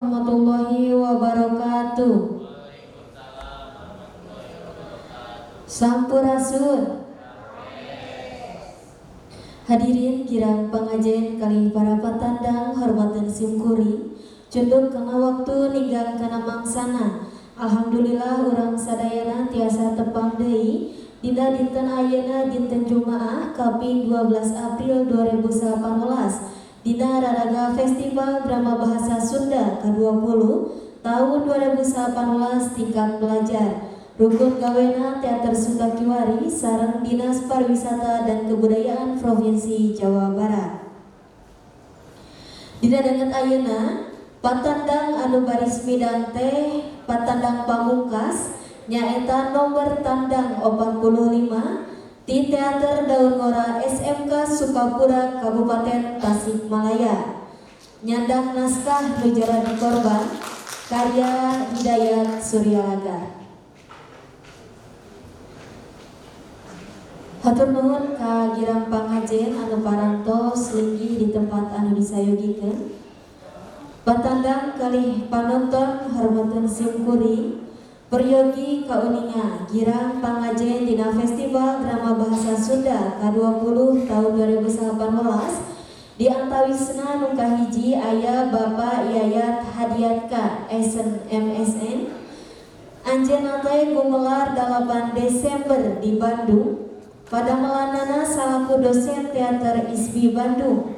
Warahmatullahi wabarakatuh. Sampurasun. Hadirin girang pangajen kalih para patandang hormateun simkuring, cunduk kana waktu ninggang kana mangsana. Alhamdulillah, urang sadayana tiasa tepang deui dina dinten ayeuna, dinten Jumaah kaping 12 April 2018, dina raraga Festival Drama Bahasa Sunda ke-20 tahun 2018 tingkat pelajar. Rukun gawena Teater Sunda Kiwari sareng Dinas Pariwisata dan Kebudayaan Provinsi Jawa Barat. Dina danget ayeuna, patandang anu baris midang teh patandang pamungkas, nyaeta nomor tandang 45 di Teater Daun Ngora SMK Sukapura, Kabupaten Tasikmalaya. Nyandak naskah Nu Jaradi Korban karya Hidayat Suryalaga. Hatur nuhun ka girang pangajen anu parantos linggih di tempat anu disayogikeun. Patandang kalih panonton hormateun simkuring, peryogi kauninga girang pangajen dina Festival Drama Bahasa Sunda ke-20 tahun 2018, di antawisna nu kahiji aya Bapak Yayat Hadiatka SN MSN. Anjeunna teh gumelar 8 Desember di Bandung, padamelanana salaku dosen teater ISBI Bandung.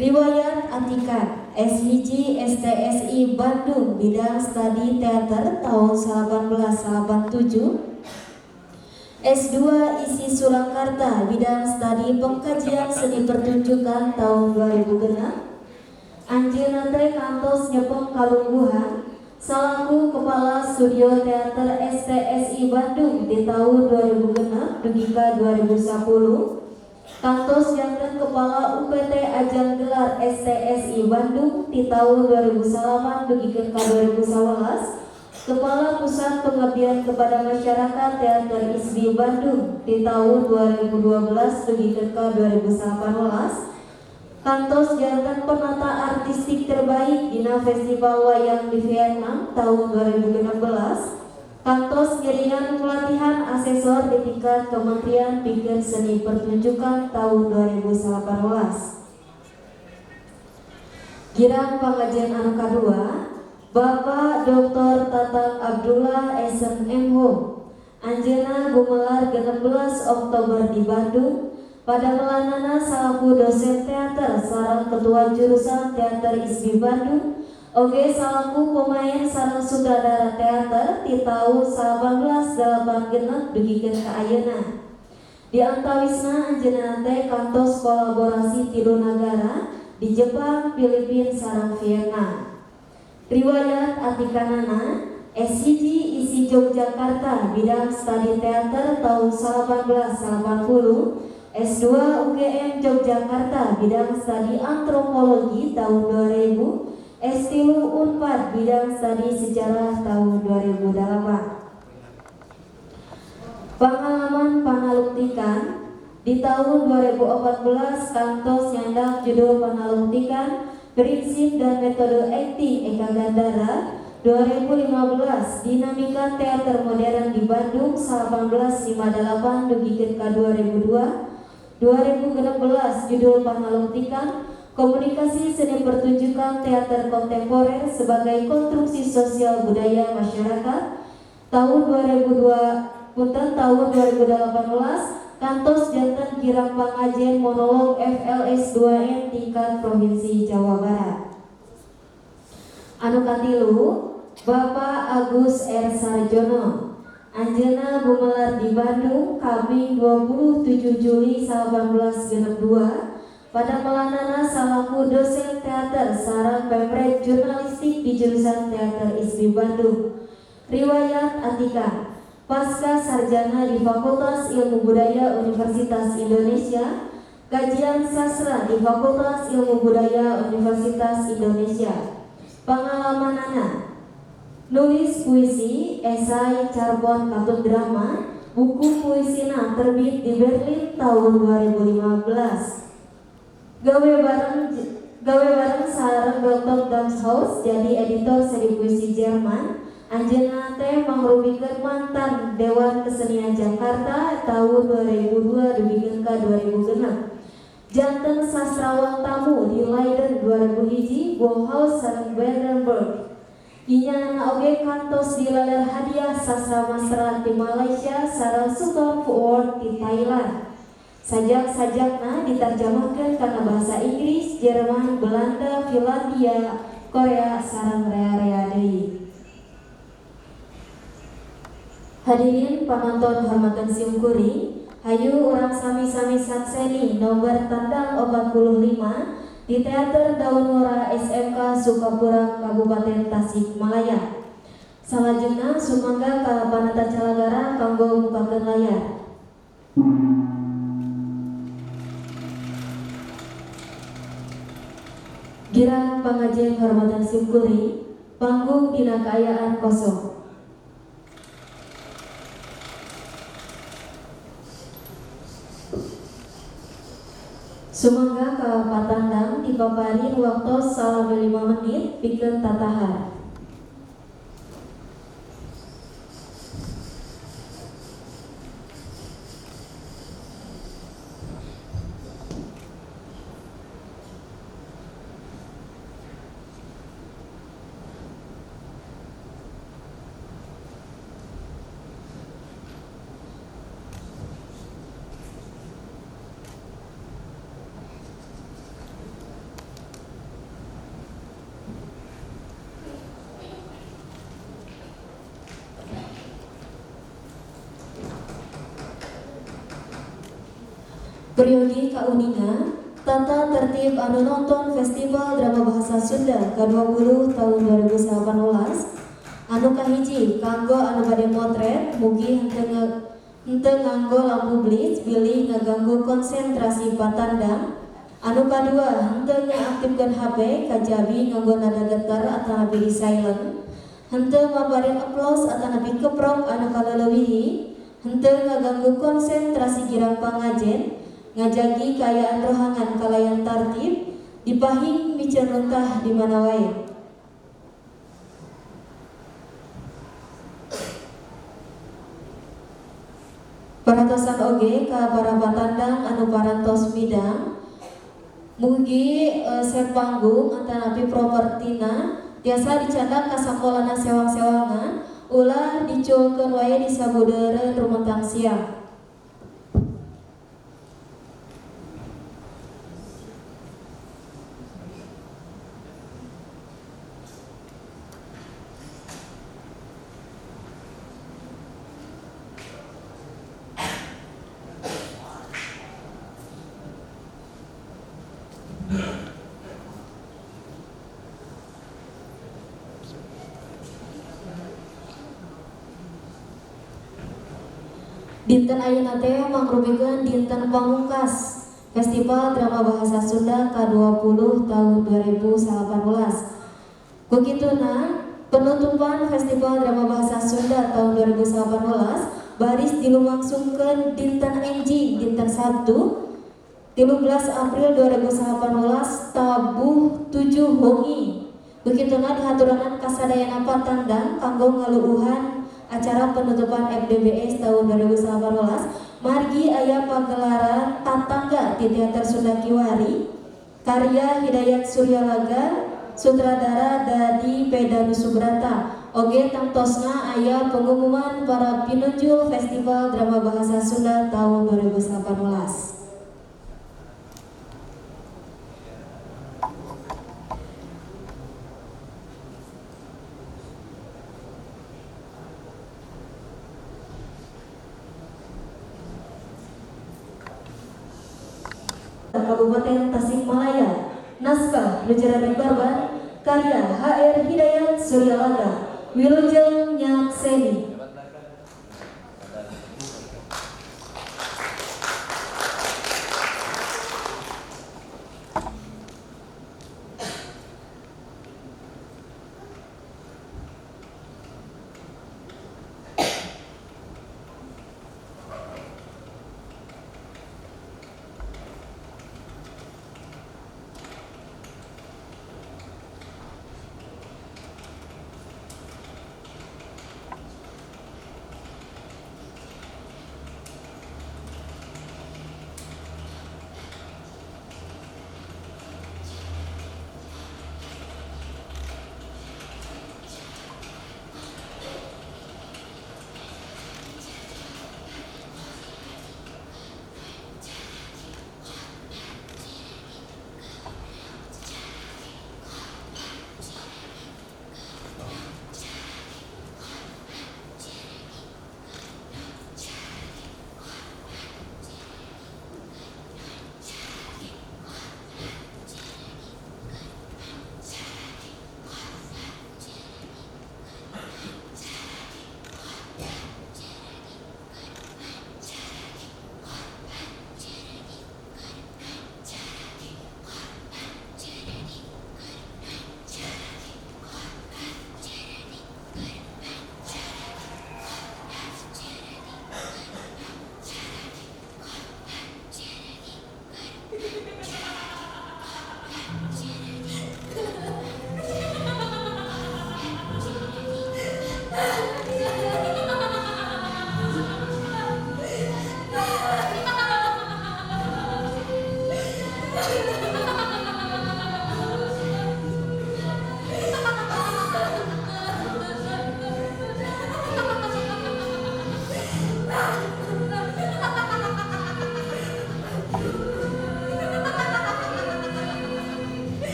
Riwayat atikan, S1 STSI Bandung bidang studi teater tahun 1887, S2 ISI Surakarta bidang studi pengkajian seni pertunjukan tahun 2006. Anjeunna teh kantos nyepeng kalungguhan salaku Kepala Studio Teater STSI Bandung di tahun 2006 dugi ka 2010, kantos janten Kepala UPT Ajang Gelar STSI Bandung di tahun 2008 dugi ka 2011, Kepala Pusat Pengabdian kepada Masyarakat Teater ISBI Bandung di tahun 2012 dugi ka 2018, kantos janten penata artistik terbaik dina Festival Wayang di Vietnam tahun 2016, kantos ngiringan pelatihan asesor di tingkat Kementerian pikeun Seni Pertunjukan tahun 2018. Girang pangajen anu kadua, Bapak Dr. Tatang Abdullah SN MH. Anjeunna gumelar 16 Oktober di Bandung, padamelanana salaku dosen teater sareng ketua jurusan teater ISBI Bandung, oge salaku pemain sareng sutradara teater di tahun 1886 dugikeun ka ayeuna. Di antawisna anjeunna teh kantos kolaborasi tilu nagara di Jepang, Filipina, sareng Vietnam. Riwayat atikanana, S1 ISI Yogyakarta bidang studi teater tahun 1880, S2 UGM Yogyakarta bidang studi antropologi tahun 2000, S3 Unpad bidang studi sejarah tahun 2008. Pengalaman panalungtikan, di tahun 2014 kantos nyandak judul panalungtikan Prinsip dan Metode Akting Eka Gandara, 2015 Dinamika Teater Modern di Bandung 1858 dugi ka 2002, 2016 judul panalungtikan Komunikasi Seni Pertunjukan Teater Kontemporer sebagai Konstruksi Sosial Budaya Masyarakat. Tahun 2002, punten, tahun 2018 kantos janten girang pangajen monolog FLS 2N tingkat Provinsi Jawa Barat. Anu katilu, Bapak Agus R. Sarjono. Anjeunna gumelar di Bandung kaping 27 Juli 1862, padamelanana salaku dosen teater sareng pemred jurnalistik di jurusan teater ISBI Bandung. Riwayat atikan, pasca sarjana di Fakultas Ilmu Budaya Universitas Indonesia, kajian sastra di Fakultas Ilmu Budaya Universitas Indonesia. Pengalamanana, nulis puisi, esai, cerpen, katun drama, buku puisina terbit di Berlin tahun 2015. Gawe bareng Gawe bareng sareng Dr. Damshaus jadi editor seri puisi Jerman. Anjeunna teh mangrupikeun mantan Dewan Kesenian Jakarta tahun 2002 dugikeun ka 2006. Janten sastrawan tamu di Leiden 2001, Bauhaus sareng Brandenburg. Inyanana oge kantos dileler hadiah sastra masra di Malaysia sareng Suthep Award di Thailand. Sajak-sajakna diterjemahkan kana bahasa Inggris, Jerman, Belanda, Finlandia, Korea, sareng rea-rea deui. Hadirin panonton hormatan simkuring, hayu urang sami-sami sakseni nobar tandang 45 di Teater Daun Mora SMK Sukapura, Kabupaten Tasikmalaya. Salajengna sumangga ka panata calagara kanggo mukakeun layar. Girang pangajen hormatan simkuring, panggung dina kaayaan kosong. Sumangga ka patandang dipaparin waktos salami 5 menit pikeun tatahar. Peryogi kauninga, tata tertib anu nonton Festival Drama Bahasa Sunda ke-20 tahun 2018, anu kahiji kanggo anu bade motret mugi henteu nganggo lampu blitz bilih ngaganggu konsentrasi patandang. Anu kadua henteu ngaaktifkeun HP kajabi nganggo nada getar atanapi di silent, henteu maparin applause atanapi keprok anu kaleulewihi, henteu ngaganggu konsentrasi girang pangajen, ngajagi kaayaan rohangan kalayan tartib, dipahing miceun runtah di mana wae. Perhatosan oge ka para patandang anu parantos midang, mugi set panggung atanapi propertina tiasa dicandak ka sakolana sewang-sewangan, ulah diculkeun wae di sabudeureun rumentang siang. Dinten ayeuna teh mangrupikeun dinten pamungkas Festival Drama Bahasa Sunda ke-20 tahun 2018. Kukituna penutupan Festival Drama Bahasa Sunda tahun 2018 baris dilumangsungkeun dinten enjing dinten Sabtu 13 April 2018 tabuh 7 wengi. Kukituna dihaturanan kasadayana patandang kanggo ngaluuhan acara penutupan FDBS tahun 2018 margi aya pagelaran Tatangga di Teater Sunda Kiwari karya Hidayat Suryalaga, sutradara Dadi Pedanu Subrata. Oge tangtosna aya pengumuman para pinunjul Festival Drama Bahasa Sunda tahun 2018. Kabupaten Tasikmalaya, naskah Nujaraden Barbar, karya HR Hidayat Suryalaga. Wilujeng nyakseni.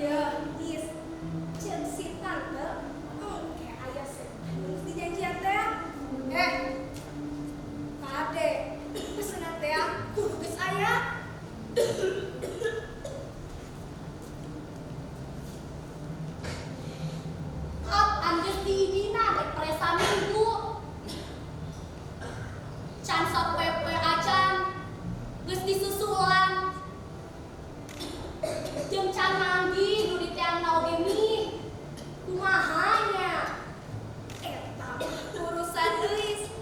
Ya, Is. Ceuk si tante, engke aya setan geus dijanjian teh. Eh, kade, pesenan teh kudu geus aya. Kapan geus diijinan rek pere saminggu. Can sapoe-poe acan geus disusulan. Jeung can manggih nu diteangna oge mih. Kumaha nya? Eta mah urusan Euis.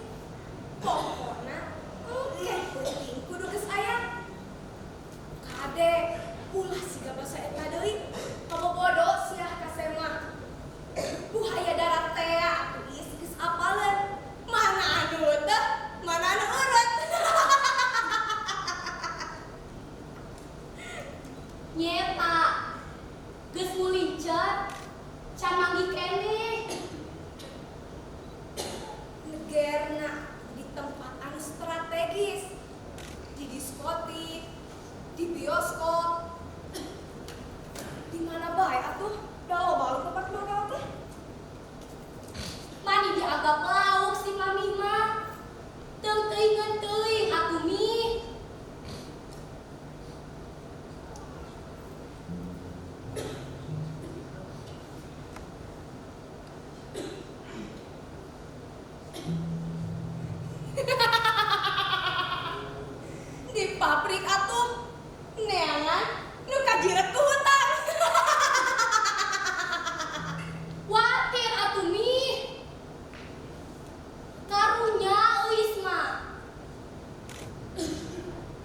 Pokona engke penting kudu geus aya. Kade, ulah siga basa eta deui. Kabobodo sia ka mah. Buhaya darat teh atuh Is geus apaleun. Mana anu teh, mana anu eureut. Nyeta. Geus mulincet can manggih keneh. Negerna di tempat anu strategis. Di diskotik, di bioskop. Di mana bae atuh? Da loba lu tempat magal teh. Mani dianggap lauk si mami mah. Teuing teuing atuh mih. Di pabrik atuh neangan nu kajiret ku hutang. Watir atuh mih. Karunya Euis mah.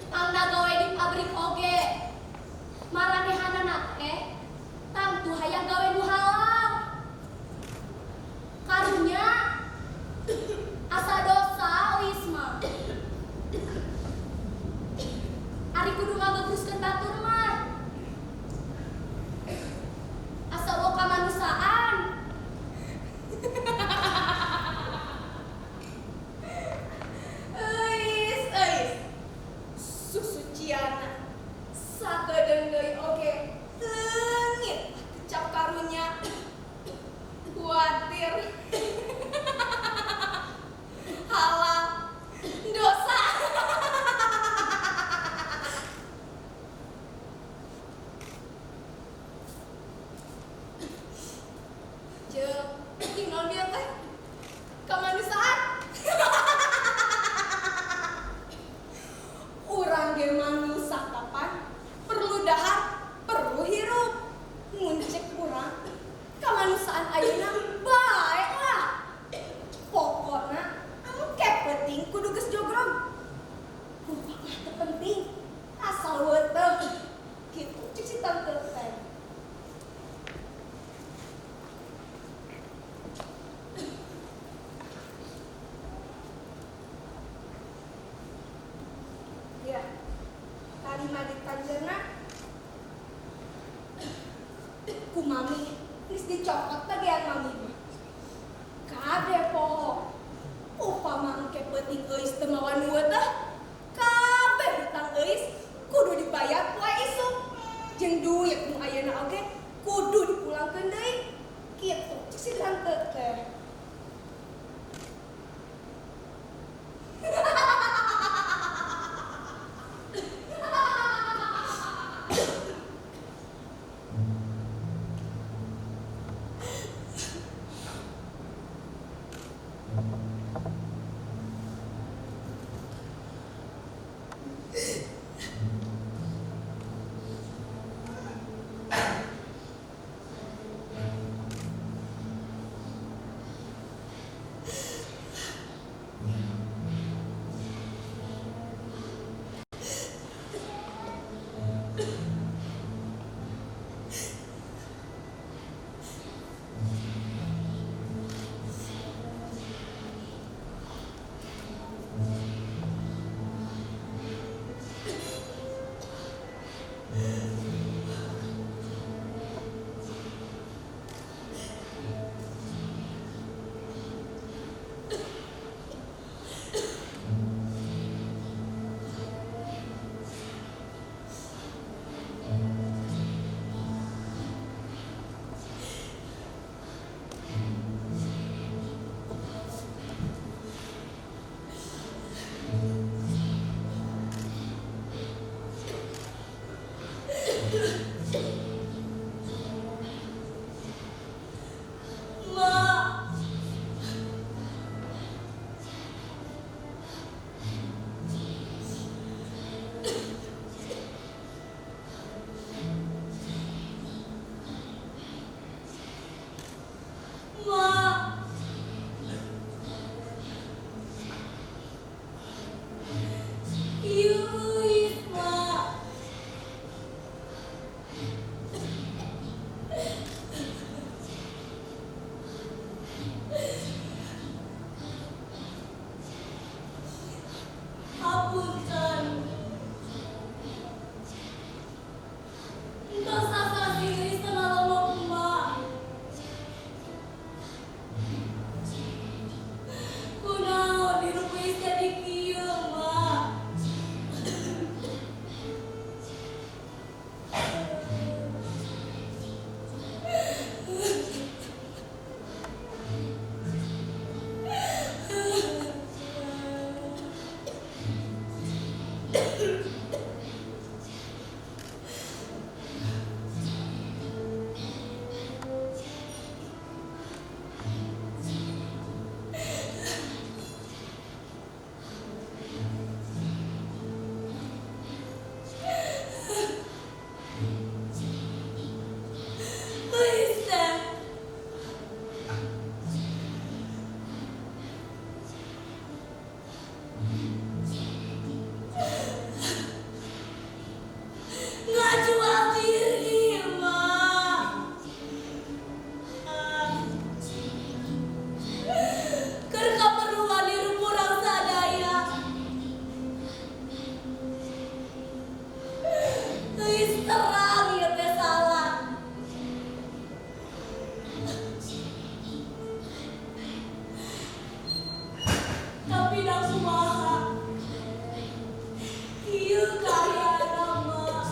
Tangna gawe di pabrik oge. Maranehanana teh tangtu hayang gawe nu halal. Karunya asa dosa Euis mah. Ari kudu ngagegruskeun batur mah. Asa eueuh kamanusiaan. Euis, euis. Susuciana. Sakedeung deui oge leungit kecap karunya. Kuatir. Halal dosa. Jeung ting naon bieu teh? Kamanusiaan. Urang ge manusa kapan perlu dahar, perlu hirup. Mun cek urang kamanusiaan ayeuna bae lah. Pokona engke penting kudu geus jogrog. Rupa mah teu penting, asal weteng. Kitu cek si tante teh. Ya, kalimat ditanjerna ku mami geus dicokot bagian mami mah. Kade poho. Upama engke peuting Euis teu mawa nu teh, kabeh hutang Euis kudu dibayar poe isuk. Jeung duit nu ayeuna oge kudu dipulangkeun deui. Kitu cek si tante teh. Ma. Ma. Ieu Ma. Hapunten. Entos sasasi geus teu ngalongok emak. Kunaon hirup geus jadi kieu, Mak? Geus teh. Ngajual diri, Mak. Keur kaperluan hirup urang sadaya. Geus terang ieu teh salah. Tapi da kumaha? Ieu kaayaan Mak.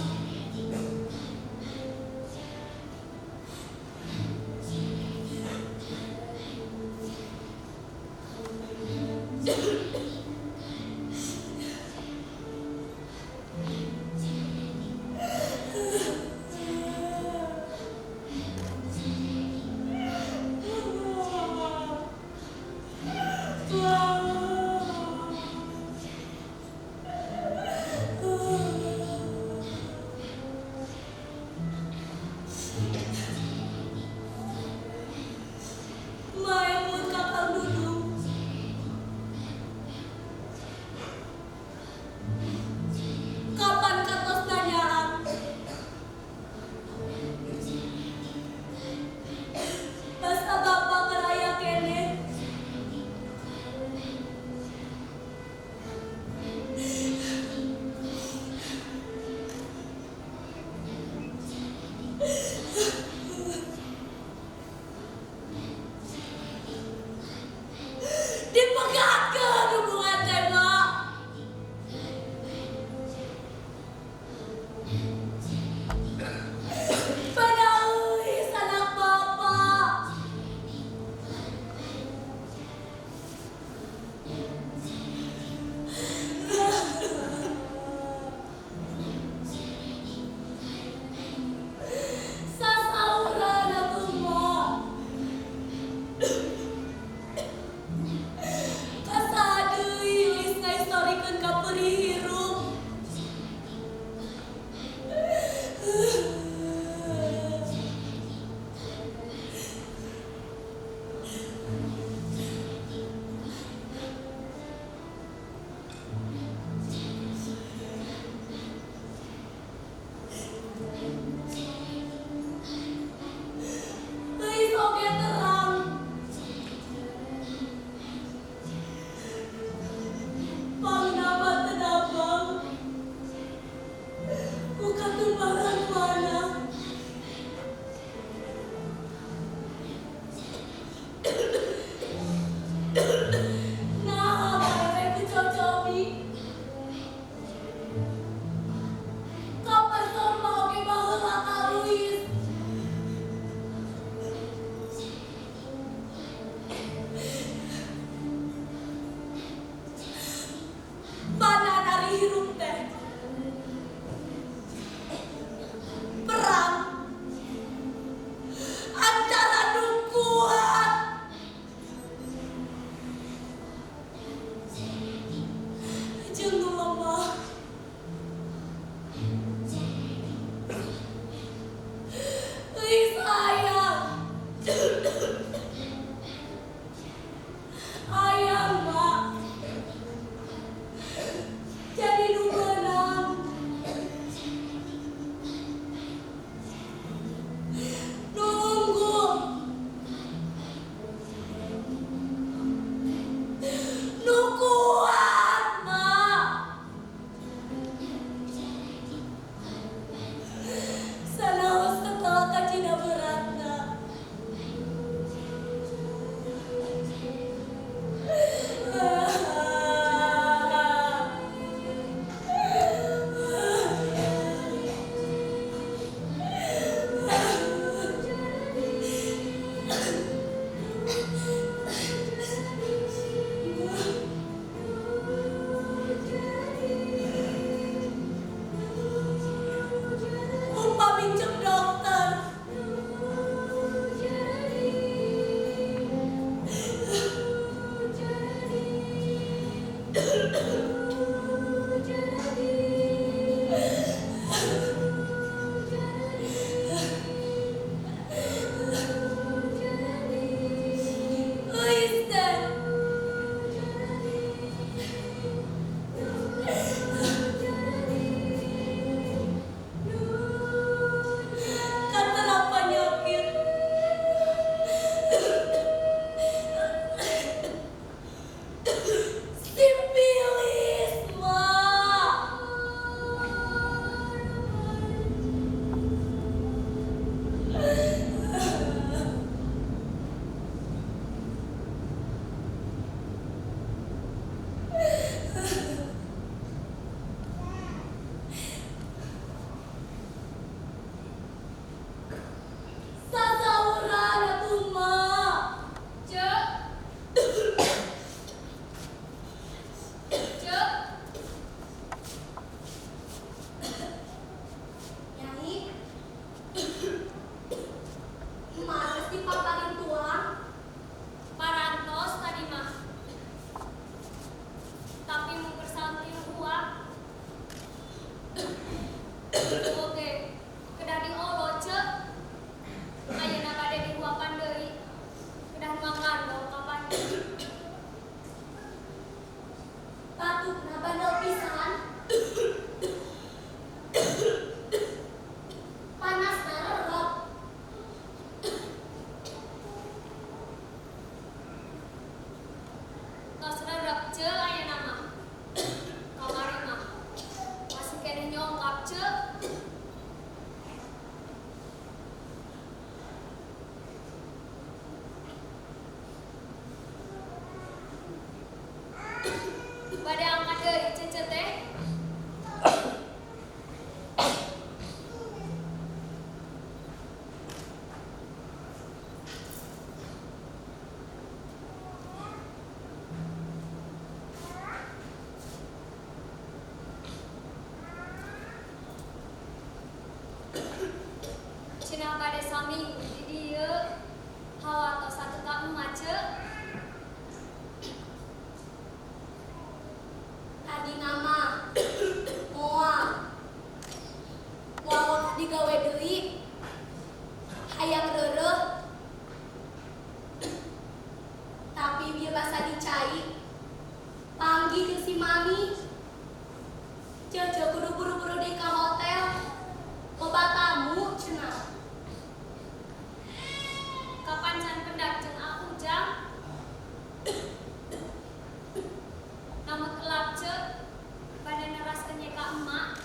Maemut ka Kang Dudung. Ayang mak jadi nu meunang. Nu unggul. Nu kuat mak. Sanaos setelah kacida beratna. Upami cek dokter. Euis teh. Katera penyakit. Sipilis, mak. Sasauran atuh, mak. Cek. Cek. Nyai, emak geus dipaparin tuang. Parantos tadi mah. Tapi mun kersantin uang. Oke, kedah diolo cek. Ayeuna bade dihuapan deui. Kedah nuang gandong kapan. Batukna bandel pisan. Panasna rerep. Tos rerep cek ayeuna mah. Kamari mah. Masih keneh nyongkap cek. Bade angkat deui cece teh. Cenah bade saminggu di dieu. Hawa tos satu ka emak cek. Tadi nama moal. Moal digawe deui. Hayang reureuh. Tapi bieu basa dicai. Panggih jeung si Mami. Cece kudu buru-buru deui ka hotel. Loba tamu cenah. Kapan can pendak jeung aku jang? Namun kelap cek bade neraskeun ye ka emak.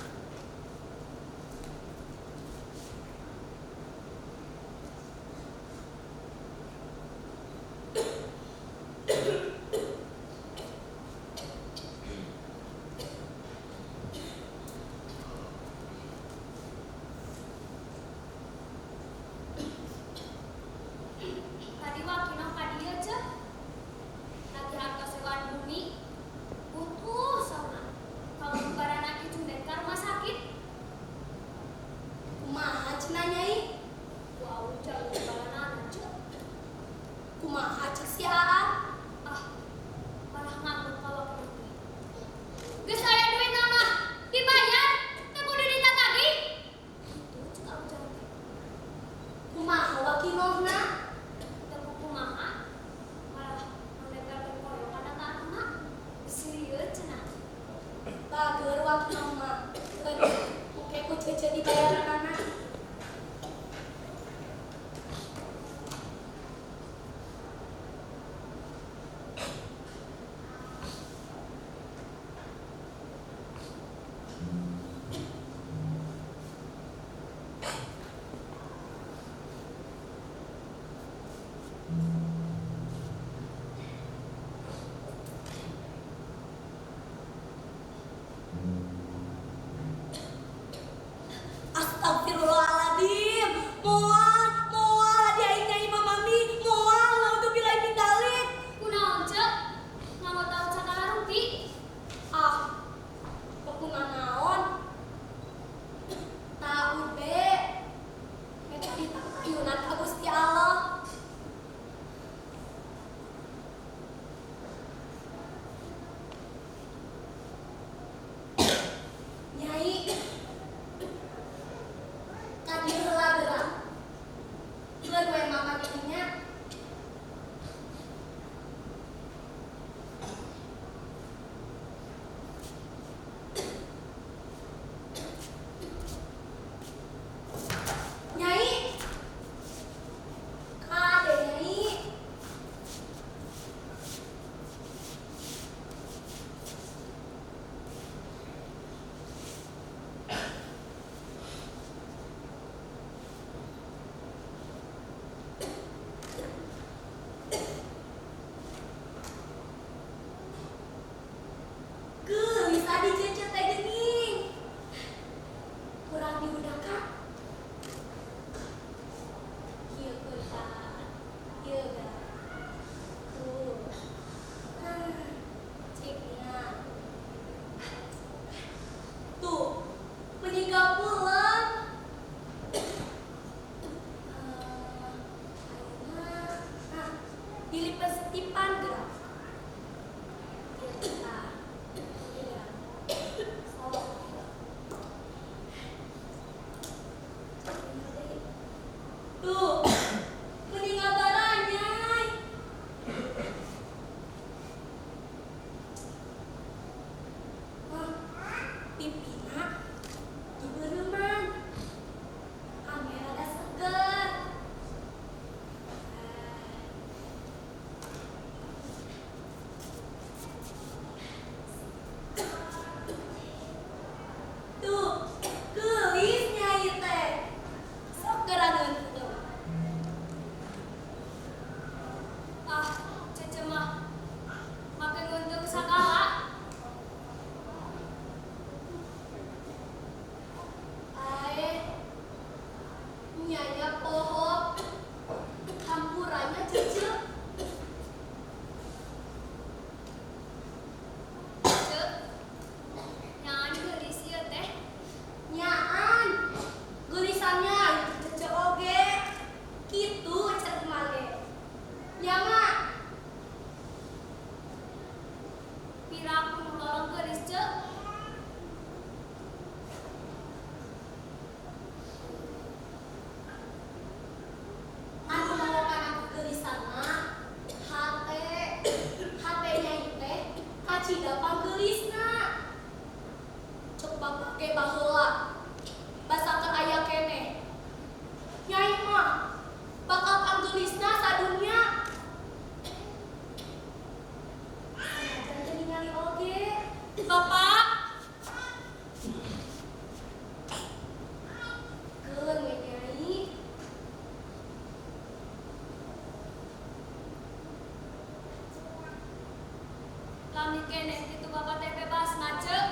Keneh kitu bapak teh bebasna, Ceu?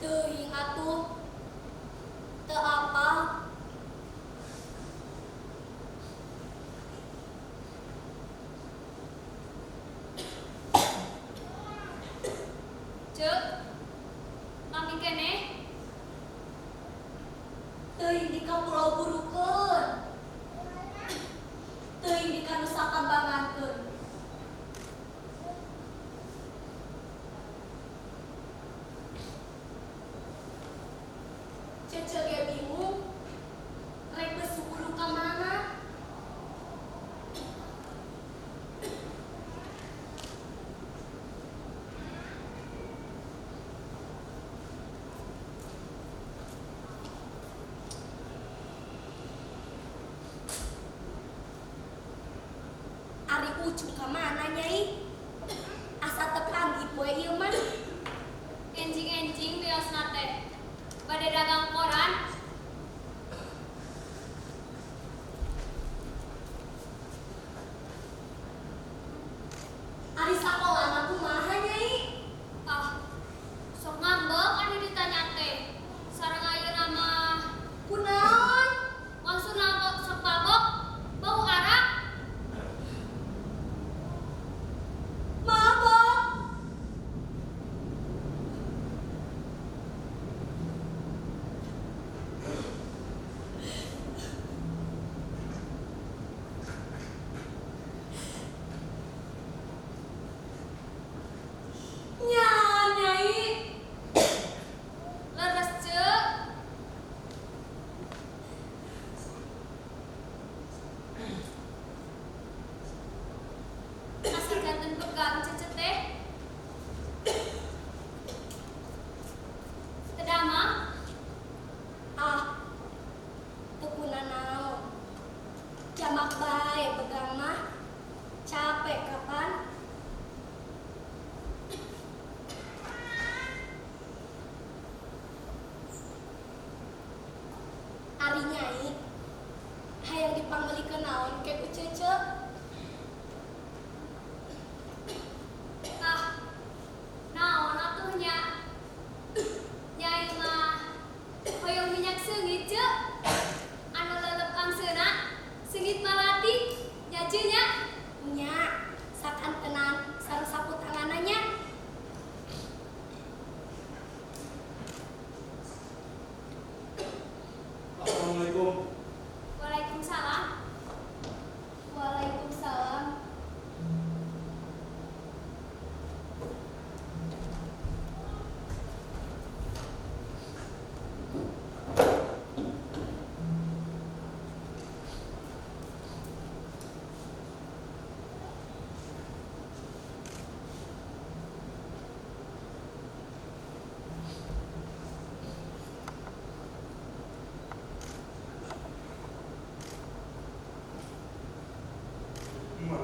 Teuing atuh. Teu apal. Ceu, lami keneh? Teuing di ka Pulau Burukeun. Teuing di ka Nusa Kambangankeun. Cece ge bingung rek besuk kudu ka mana. Ari Ucu ka mana, Nyai? Asa teu panggih poe ieu mah. Enjing-enjing wiosna teh. Bade dagang koran. Ari sakolana kumaha, Nyai? Ah, sok ngambek anu ditanya teh. Sareng ayeuna mah. Kunaon? Maksudna sok mabok, bau arak. Mabok. Nya, Nyai. Leres, Ceu. Masih janten begang Cece teh. Teu damang? Ah, teu kunanaon. Jamak bae begang mah. Capek kapan? Ari Nyai, hayang dipangmeulikeun naon ke ku Cece? Ah, naon atuh nya? Nyai mah hoyong minyak seungit, Ceu. Anu lelep angseuna, seungit malati, nya Ceu nya? Nya, sakantenan sareng sapu tanganna nya. Assalamualaikum. Waalaikumsalam. Waalaikumsalam. Ma.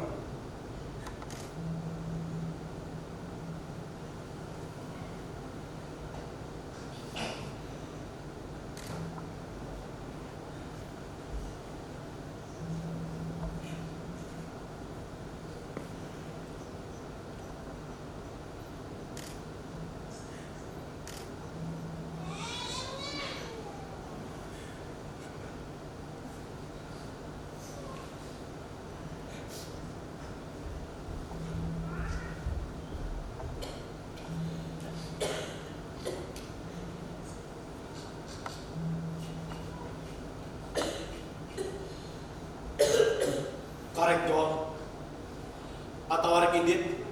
Karek jol atau arek indit?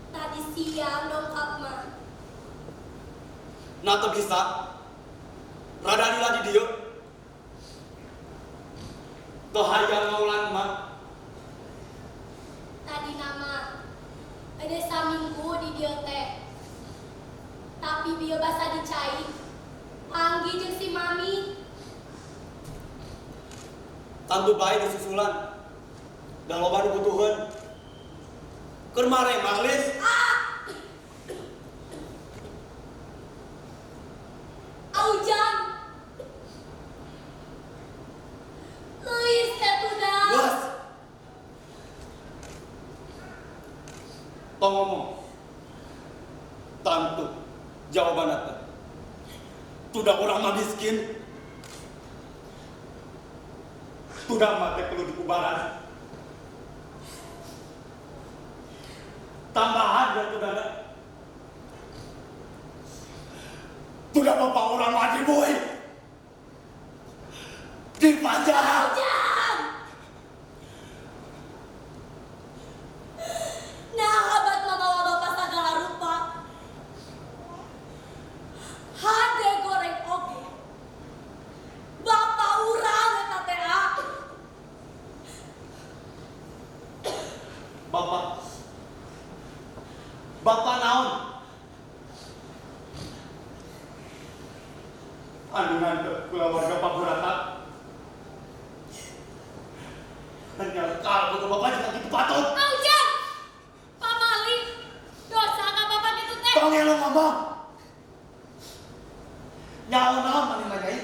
Tadi siang dongkap mah. Nah, teu bisa. Rada lila di dieu. Teu hayang ngaulan mah. Tadi nama ada saminggu di dieu teh. Tapi bieu basa dicai. Panggih jeung si Mami. Tangtu bae disusulan. Da loba nu butuheun. Keur maremah, Lis. Aujan. Tong ngomong. Tantu jawaban eta. Tudah urang mah miskin. Tudah mah teh perlu dikubaran. Tambahan ya tudana. Tudah bapak urang mah dibui. Di penjara. Nah, abad mamawa bapak segala rupa. Hade goreng oge. Bapak urang eta teh ah. Bapak. Bapak naon? Anu ngantuk keluarga Pak Burata. Hanya kalau ke bapak juga gitu patut. Ujang. Pamali. Dosa ka bapak kitu teh. Tong lo ngomong. Nyawa naon maneh nanyai?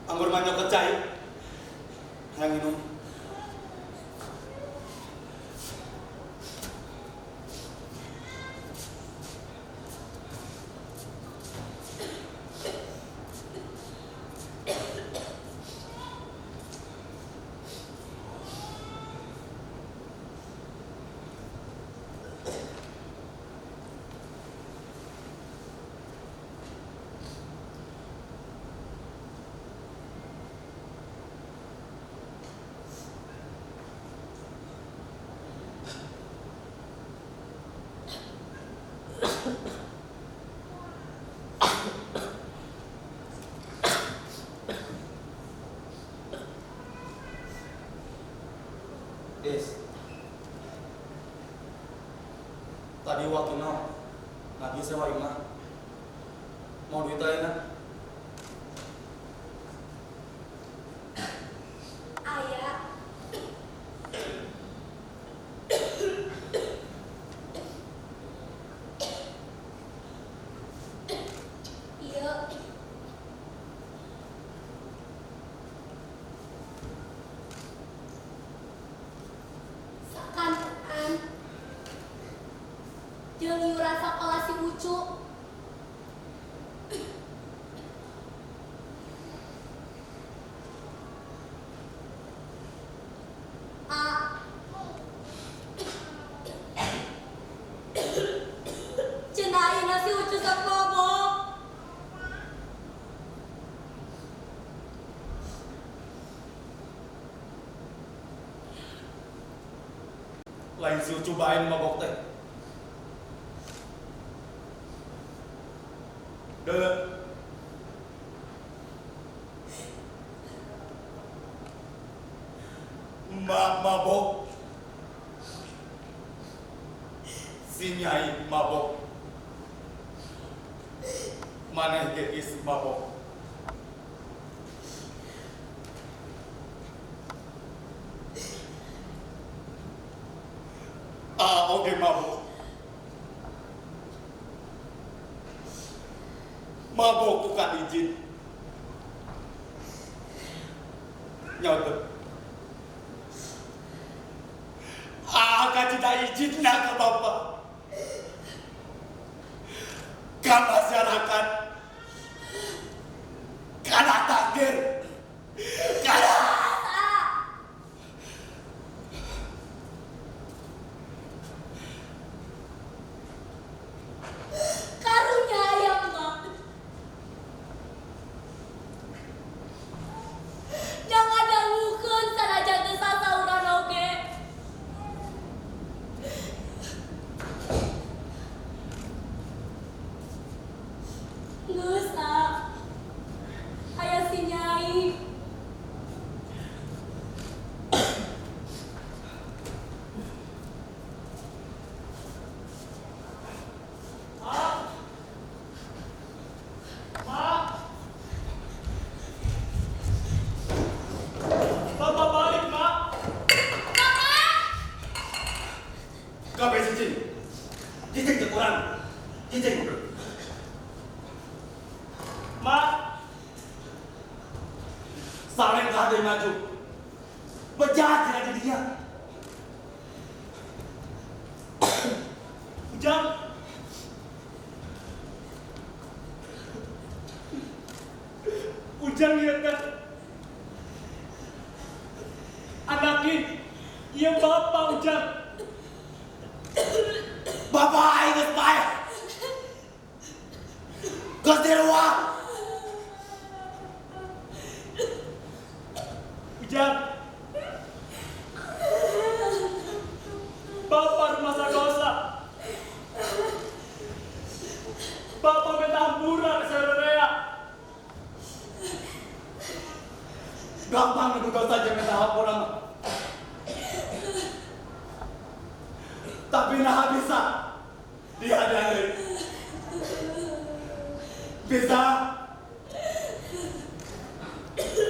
Anggur mah nyokot cai. Hayang minum. Des. Tadi wakino nagih sewa imah. Mau duit ayeuna? Aya. Iya. Sakantenan jeung iuran sakola si Ucu. A. Cenah ayeuna si Ucu sok mabok. Lain si Ucu bae nu mabok teh. Deuleu. Emak mabok. Si Nyai mabok. Maneh ge geus mabok. Ah, oge mabok. Mabok tukang izin. Nyaut. Ah, kacida izin na ka bapak. Ka masyarakat. Kana takdir. Kana. Karunya ayam mah. Jangan dangukeun sanajan teu sasauran oge. Bejat cenah di dinya. Ujang. Ujang ieu teh. Anaknya, ieu bapak Ujang. Bapak aing geus paeh. Geus diruang. Ujang. Bapak rumah dosa. Bapak minta hampura ke saudara. Gampang itu dosa aja minta hampura mah. Tapi nah bisa dihadapi. Bisa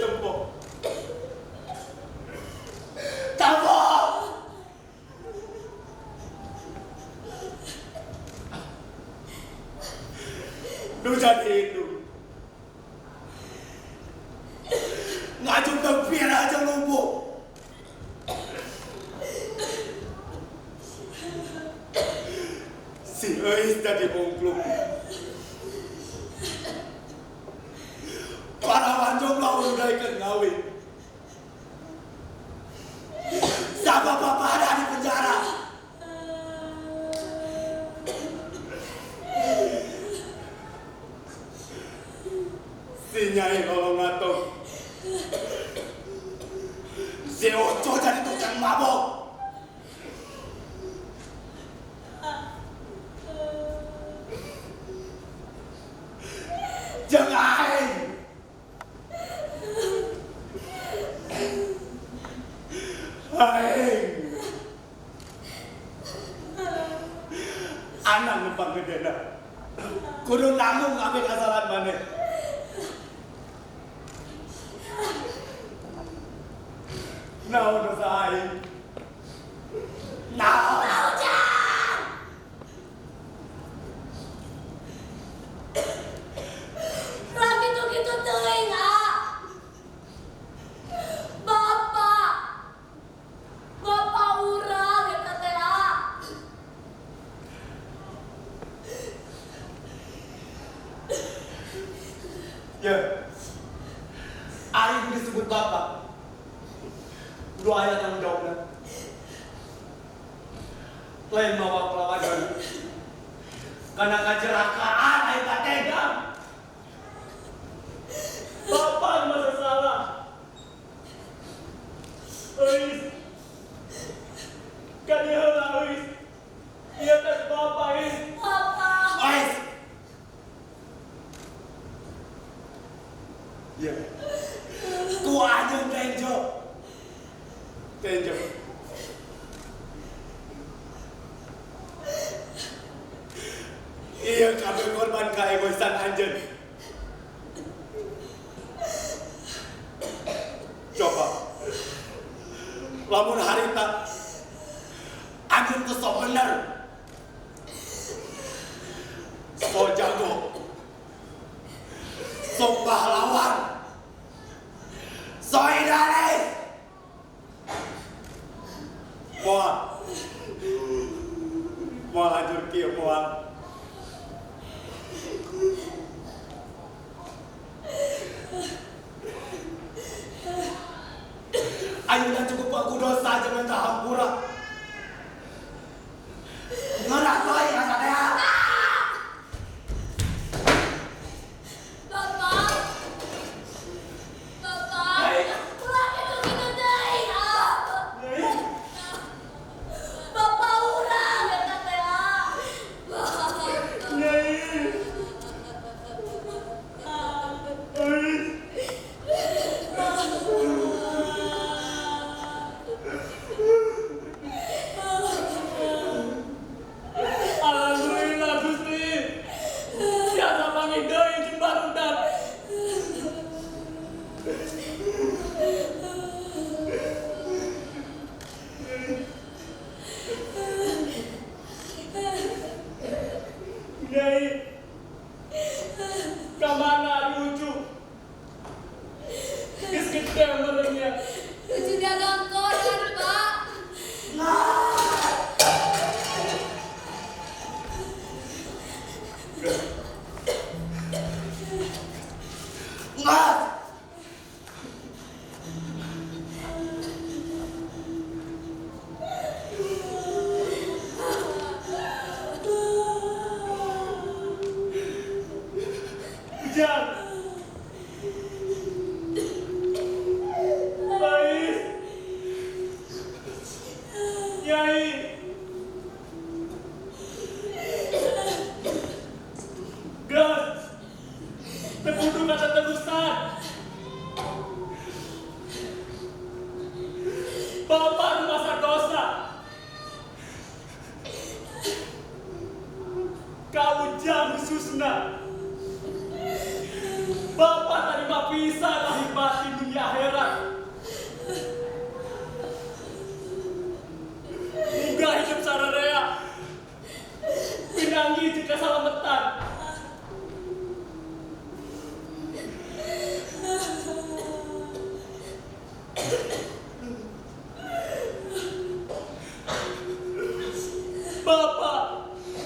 tempo. Tempo. Nu jadi itu. Ngajung tempir aja lumpuh. Si Eis jadi bungklung. Para jomblo udah ikan ngawi. Sama bapak ada di penjara. Si Nyai ngomong ngatung. Si Oco jadi tukang mabok. Jangan. Aing. Anak numpang gedena. Kudu nanggung kabeh kesalahan maneh. Naon dosa aing? Naon? Ujang. Lah gitu-gitu teuing ah. Bapak. Bapak urang eta teh ah. Ya. Aing disebut bapak. Kudu aya tanggung jawabna. Lain mawa pelawanan. Karena kecelakaan aing tak tega. Bapak masa salah. Euis. Kan ieu heula euis. Ieu teh bapak euis. Bapak. Euis. Ya. Ku anjeun tenjo. Tenjo. Iya kabeh korban kaegoisan anjeun. Coba. Lamun harita anjeun teu sok bener. Sok jago. Sok pahlawan. Sok idealis. Moal. Moal hancur kieu moal. Ayeuna cukup aku dosa jeung minta hampura. Ngeunah teuing asa teh. Bapak. Bapak. Ulah gitu-gitu teuing ah. Bapak urang eta teh ah. Nyai. Euis. Bapak nu masa dosa. Ka Ujang khususna. Bapak tarima pisan lahir batin dunia akhirat. Muga hidup sararea. Pinanggih jeung kasalametan. Bapak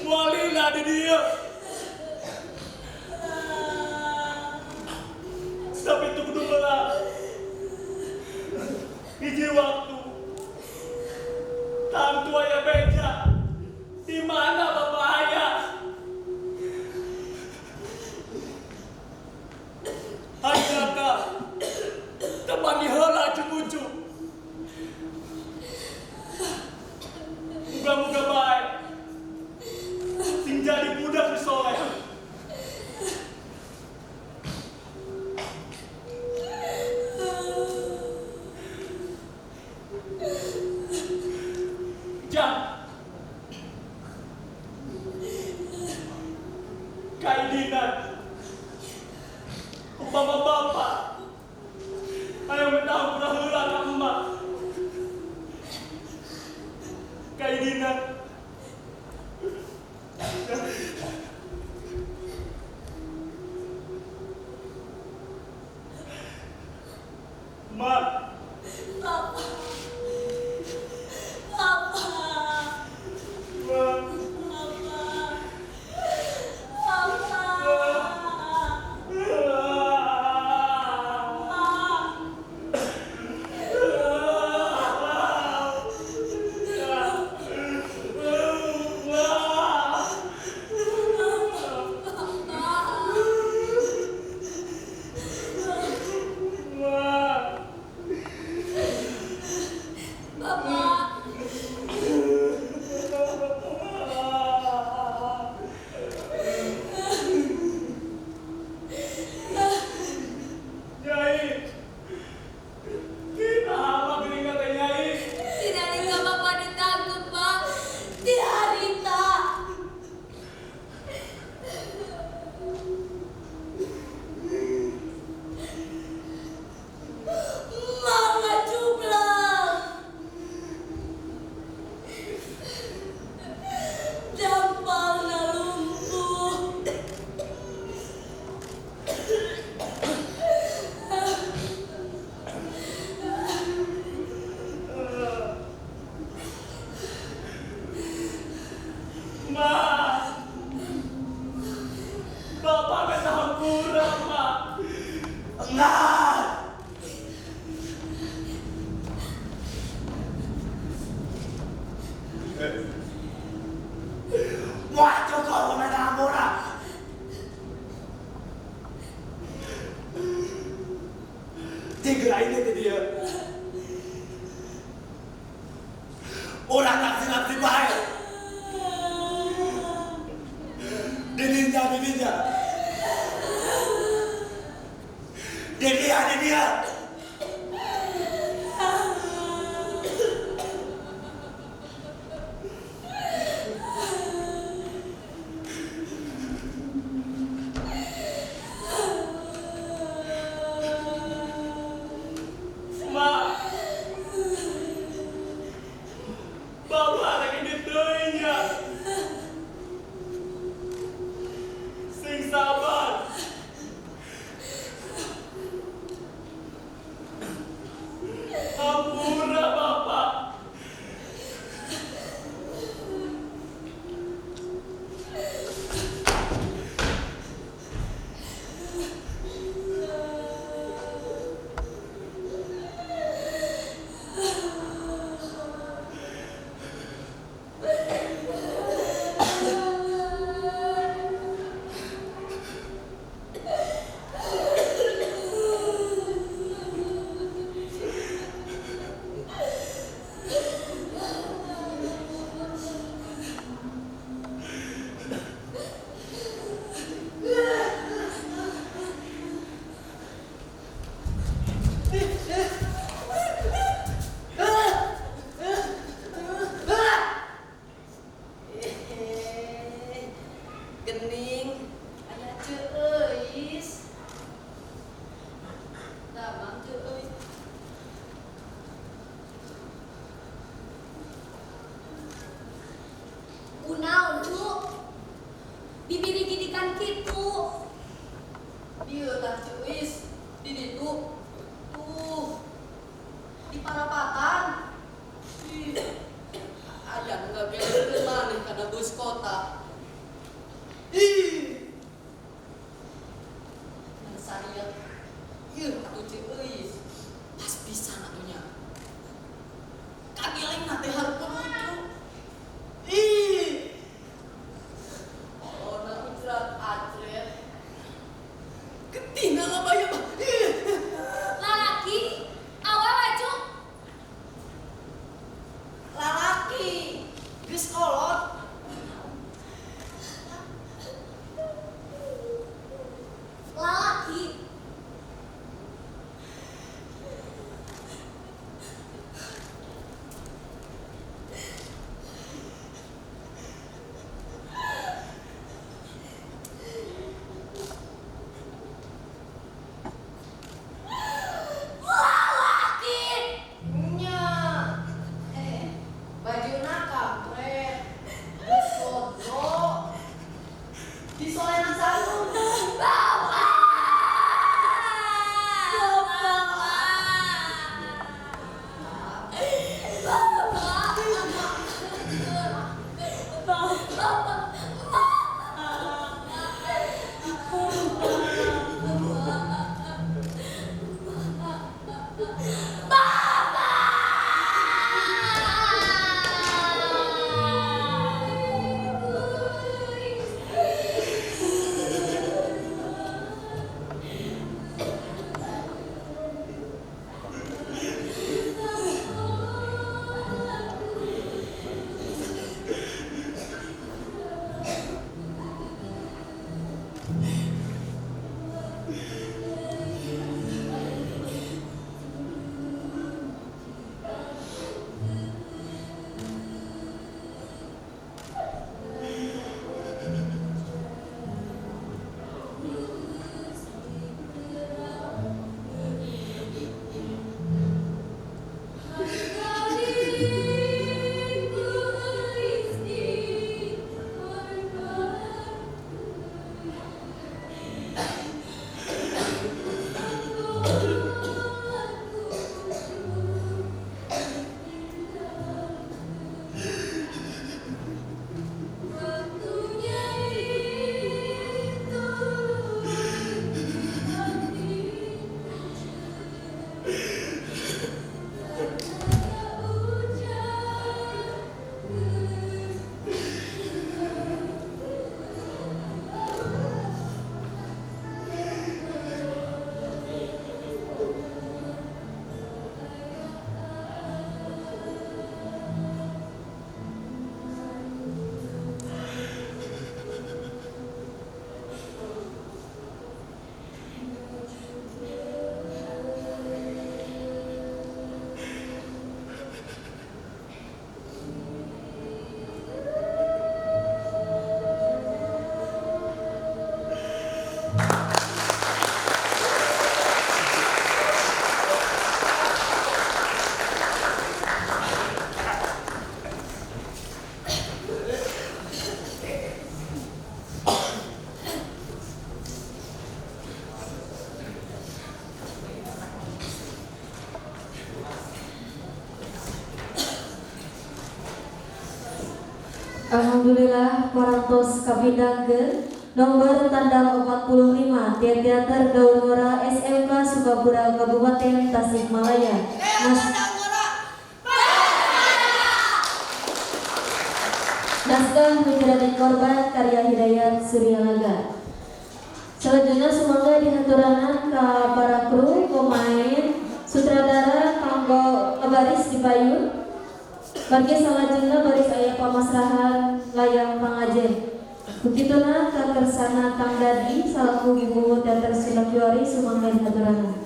moal lila di dieu. Tapi itu kudu melang. Hiji waktu tangtu aya beja. Di mana bapak aya? Hayaka tepangi heula jeung Ucu. Muga-muga bae sing jadi budak nu soleh. Jang, kaidinan upama bapak hayang menang purah heula ka emak. Kaidinan. Mak. Papa. Papa. Mak. Papa. Papa. Papa. Nyai, kenapa geuning teh Nyai? Tidak harita Bapak ditangkap, Pak. Tidak harita. Mama cublak. Dampalna lumpuh. Ma, Bapak minta hampura, Ma. Enggak. Wah, cukup minta hampura. Tiga ini teh dia. Orang nafsi-nafsi baik. Didinya, didinya. Didia, didia. Ma, Bapak lagi di teuing nya. Sing Alhamdulillah parantos kapindangkeun nomor tandang 45 Teater Daun Ngora SMK Sukapura Kabupaten Tasikmalaya. Naskah Menjadi Korban karya Hidayat Suryalaga. Selanjutnya sumangga dihaturanan ka para kru, pemain, sutradara kanggo baris di payun. Bagi salajengna baris aya pamasrahan layang pangajen. Begituna kakersana Kang Dadi salaku ibu Teater Sunda Kiwari sumangga dihaturanan.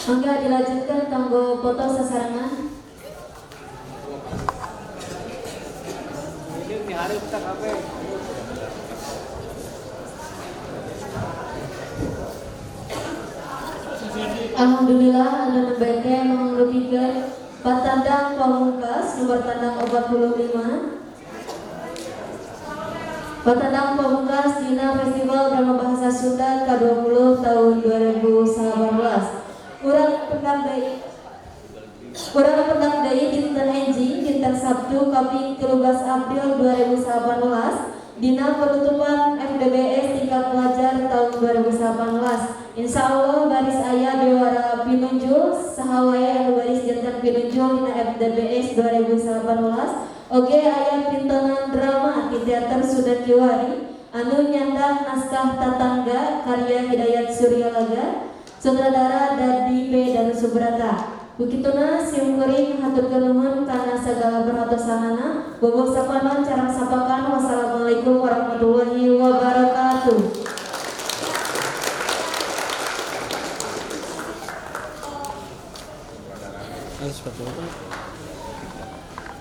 Mangga dilanjutkan kanggo foto sasarengan. Alhamdulillah anu nembe teh mangrupikeun patandang pamungkas nomor tandang 45. Patandang pamungkas dina Festival Drama Bahasa Sunda ke-20 tahun 2018. Urang pendak deui dinten enjing dinten Sabtu kaping 13 April 2018 dina penutupan FDBS tingkat pelajar tahun 2018. Insya Allah baris aya bewara pinunjul saha wae anu baris janten pinunjul dina FDBS 2018. Oge aya pintonan drama di Teater Sunda Kiwari anu nyandang naskah Tatangga karya Hidayat Suryalaga, sutradara Dadi P. dan Subrata. Begituna simkuring haturkeun nuhun kana sagala perhatosanana. Boboh sapanon carang sapakan. Wassalamualaikum warahmatullahi wabarakatuh.